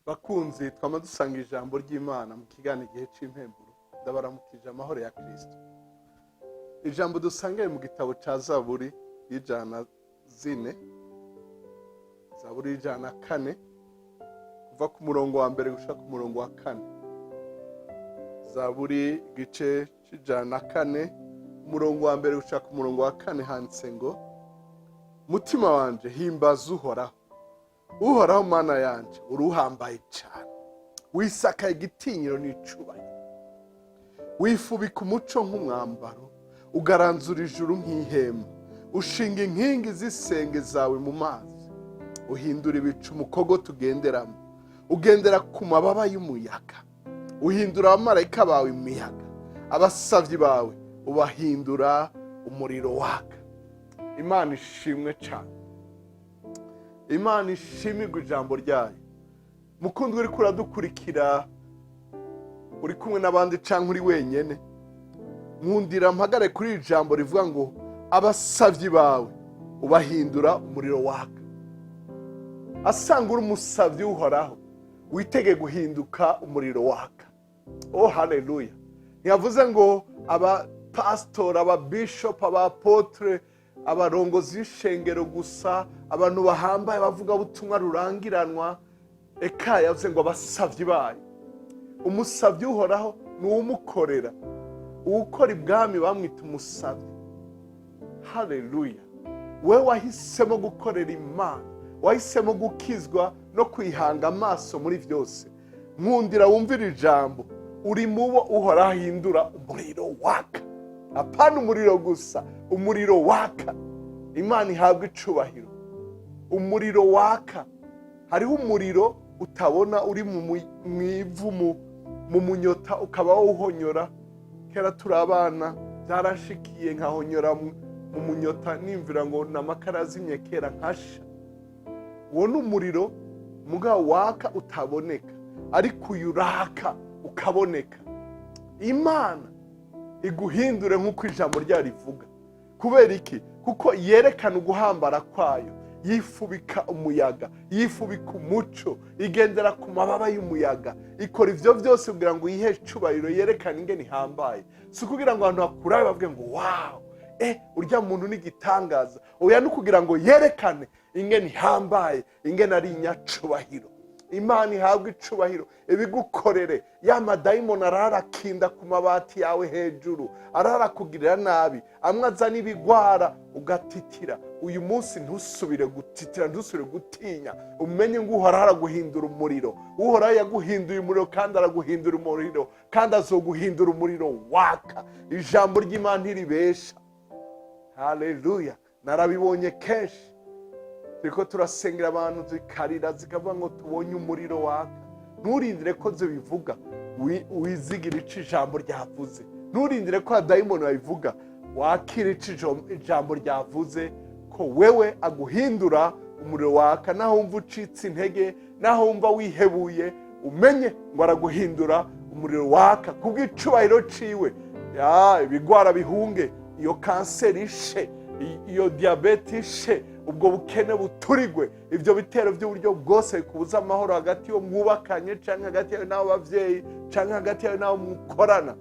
Bakunzi twama dusanga ijambo ry'Imana mu kiganiro Igihe c'Impemburo, ndabaramukije amahoro ya Kristo. Ijambo dusangaye mu gitabo ca Zaburi y'104, Zaburi y'104, kuva ku murongo wa mbere gushika ku murongo wa kane. Zaburi igice c'104, umurongo wa mbere gushika ku murongo wa kane, handitse ngo: "Mutima wanje, himbaza Uhoraho. Uhoraho Mana yanje, uruhambaye cyane, wisakaye igitinyiro n'icubahiro. Wifubika umuco nk'umwambaro, ugaranzura ijuru nk'ihema. Ushinga inkingi z'isenge zawe mu mazi, uhindura ibicu umukogo tugenderamo. Ugendera ku mababa y'umuyaga, uhindura abamarayika bawe imiyaga, abasavyi bawe ubahindura umuriro waka." Imana ishimwe cyane, Imana ishimirwe ijambo ryayo. Mukundwa uriko uradukurikira, uri kumwe n'abandi canke uri wenyene, nkundira mpagare kuri iri jambo rivuga ngo: "Abasavyi bawe ubahindura umuriro waka." Asanga uri umusavyi w'Uhoraho, witege guhinduka umuriro waka. Oh, haleluya! Ntiyavuze ngo abapasitori, ababishopu, abapotre, abarongozi b'ishengero gusa, abantu bahambaye, abavugabutumwa rurangiranwa. Eka, yavuze ngo abasavyi bayo. Umusavyi w'Uhoraho ni uwumukorera. Uwukora ibwami bamwita umusavyi. Haleluya! We wahisemo gukorera Imana, wahisemo gukizwa no kwihanga amaso muri byose, nkundira wumvira ijambo: uri mubo Uhoraho ahindura umuriro waka. Apana umuriro gusa, umuriro waka. Imana ihabwa icubahiro. Umuriro waka. Hariho umuriro utabona, uri mu ivu, mu munyota, ukaba wawuhonyora. Kera turi abana byarashikiye nkahonyora mu munyota, nimvira ngo ni amakara azimye kera, nkasha. Uwo ni umuriro mugabo waka utaboneka, ariko uyu uraka ukaboneka. Imana iguhindure nk'uko ijambo ryayo rivuga. Kubera iki? Kuko yerekana uguhambara kwayo. Yifubika umuyaga, yifubika umuco, igendera ku mababa y'umuyaga. Ikora ivyo byose kugira ngo yihe icubahiro, yerekane ingene ihambaye. Si ukugira ngo abantu bakurabe bavuge ngo: "Wow, urya muntu ni igitangaza." Oya, ni ukugira ngo yerekane ingene ihambaye, ingene ari inyacubahiro. Imana ihabwa icubahiro. Ibigukorere. Ya madayimoni ararakinda ku mabati yawe hejuru, ararakugirira nabi, amwe azana ibigwara ugatitira. Uyu munsi ntusubire gutitira, ntusubire gutinya. Umenye ngo Uhoraho araguhindura umuriro. Uhoraho yaguhinduye umuriro, kandi araguhindura umuriro, kandi azoguhindura umuriro waka. Ijambo ry'Imana ntiribesha. Haleluya! Narabibonye kenshi, turiko turasengera abantu, zikarira zikavuga ngo: "Tubonye umuriro waka." Nturindire ko zibivuga, wizigire ico ijambo ryavuze. Nturindire ko abadayimoni babivuga, wakire ico ijambo ryavuze, ko wewe aguhindura umuriro waka. Naho wumva ucitse intege, naho wumva wihebuye, umenye ngo araguhindura umuriro waka kubw'icubahiro ciwe. Ya, ibigwara bihunge, iyo kanseri ishe, iyo diyabete ishe, ubwo bukene buturigwe, ibyo bitero by'uburyo bwose bikubuza amahoro hagati yo mwubakanye, canke hagati yawe n'abo bavyeyi, canke hagati yawe n'abo mukorana.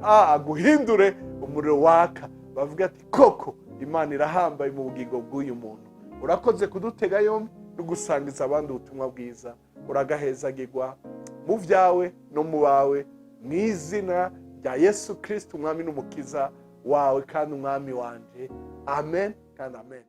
Aguhindure umuriro waka, bavuga ati: "Koko Imana irahambaye mu bugingo bw'uyu muntu." Urakoze kudutega yombi no gusangiza abandi ubutumwa bwiza. Uragahezagirwa mu byawe no mu bawe, mu izina rya Yesu Kirisiti, Umwami n'Umukiza wawe kandi Umwami wanje. Amen kandi amen.